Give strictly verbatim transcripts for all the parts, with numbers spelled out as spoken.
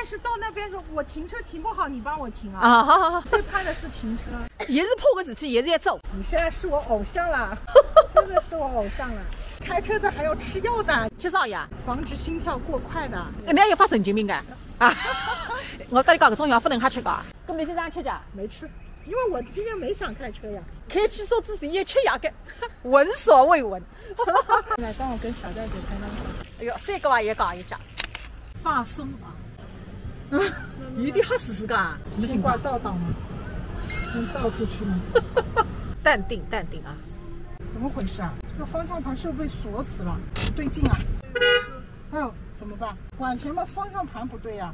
是到那边我停车停不好，你帮我停啊。啊，好好好。最怕的是停车。也是怕个事体，也是要走。你现在是我偶像啦，真的是我偶像啦。开车的还要吃药的，吃啥药？防止心跳过快的。那要发神经病啊？啊，我跟你讲，搿种药不能瞎吃个。搿么侬今朝吃药？没吃，因为我今天没想开车呀。开汽车之前也吃药个，闻所未闻。来，帮我跟小玳姐拍张照。哎呦，这个吧也搞一张。放松啊。有点吓死自家。什么情况？挂倒档吗？能倒出去吗？淡定，淡定啊。怎么回事啊？这个方向盘是不是被锁死了？不对劲啊！哎呦，怎么办？往前嘛，方向盘不对呀。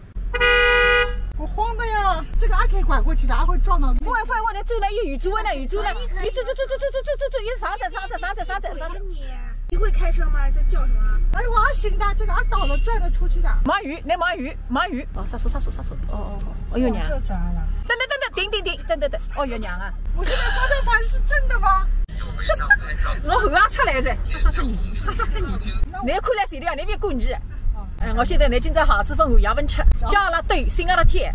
我慌的呀，这个阿K拐过去的，阿会撞到。不会不会，我得转来，有右转呢，右转呢，右转转转转转转转转，一直上着上着上着上着上着。你会开车吗？这叫什么？哎，我还行的，这个阿倒了转得出去的。马宇，那马宇，马宇，哦，刹车刹车刹车，哦哦哦，哎呦娘！这转了。等等等等，停停停，等等等，哦，有娘啊！我现在方向盘是正的吗？我后啊出来着，刹刹车你，刹刹车你，你看来谁的啊？那边滚去。哎，我现在拿今朝好子粉，我要问吃，叫了对，新阿拉天。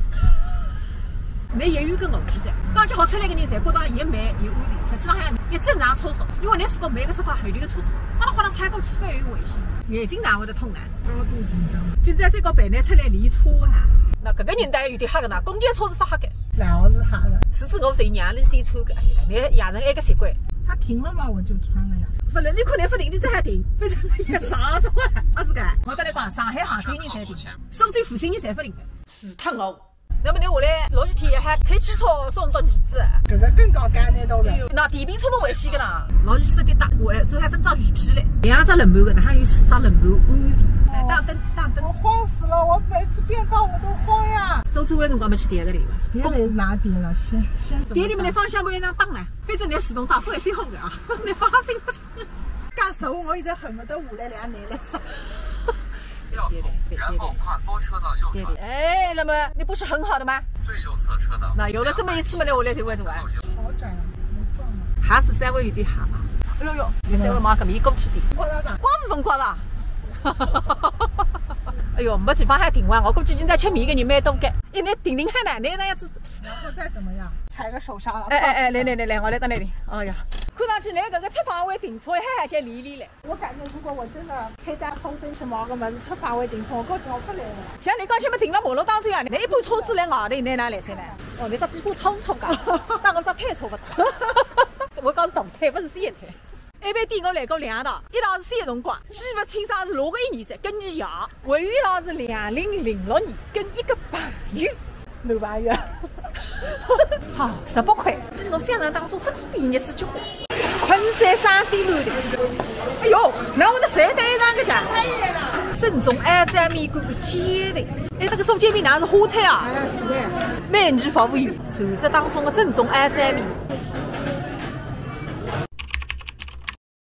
那也有个我去着，刚吃好出来个人侪觉得也慢也安静，实际上还也正常车速，因为那如果慢个说法，后头个车子哗啦哗啦穿过去，反而有危险。眼睛哪会得痛呢？高度紧张。今朝这个陪侬出来练车啊？那搿个人倒有点吓个呢，公交车是勿吓个。老是吓的。是子我是娘里先穿个，哎呀，那养成一个习惯。他停了嘛，我就穿了呀。勿能你可能勿停，你这还停，反正也啥子啊？啊是个，我跟你讲，上海杭州人才停，苏州附近人才勿停的。是他我。那么侬下来落雨天还开汽车送到儿子？搿个更高干难度的。那电瓶车么危险个啦，落雨是得打过，所以还分只雨披嘞，两只轮盘个，哪还有四只轮盘安全？哎，打灯，打灯。我慌死了，我每次变道我都慌呀。走走个辰光没去点个对伐？别得拿点了，先先怎么店里面的方向盘一样打呢，反正侬自动打，勿会信号个啊，侬放心。干啥我现在恨不得下来两年了。 掉头，然后跨多车道右转。哎，那么你不是很好的吗？最右侧车道。那有了这么一次嘛，那我了解为什么。好窄啊，怎么撞啊？还是稍微有点吓啊。哎呦呦，你稍微往搿面过去点。光是风刮了。哎呦，没地方还停啊，我估计今朝吃面个人蛮多个。哎，侬停停看呢，侬那样子。然后再怎么样？踩个手刹了。哎哎哎，来来来来，我来到那里。哎呀，看上去侬搿个侧方位停车还还叫练练嘞。 我感觉如果我真的佩戴风灯去买个么子，侧方位停车，我估计我勿来了。像侬刚才么停了马路当中呀，侬一部车子来外头，侬哪来塞呢？哦，侬只屁股粗粗个，当我只腿粗勿大。我讲是大腿，勿是小腿。埃爿店我来过两趟，一趟是小辰光，记勿清爽是哪个一年子，跟伊爷，还有一趟是两零零六年，跟一个朋友。 男朋友。好，十八块，比我想象当中勿止比日子结婚。昆山三姐妹的。哎呦，那我的谁带上个家？正宗安徽面馆个煎饼。哎，这个手煎饼哪是花菜啊？哎，是的。美女服务员，传说当中的正宗安徽面。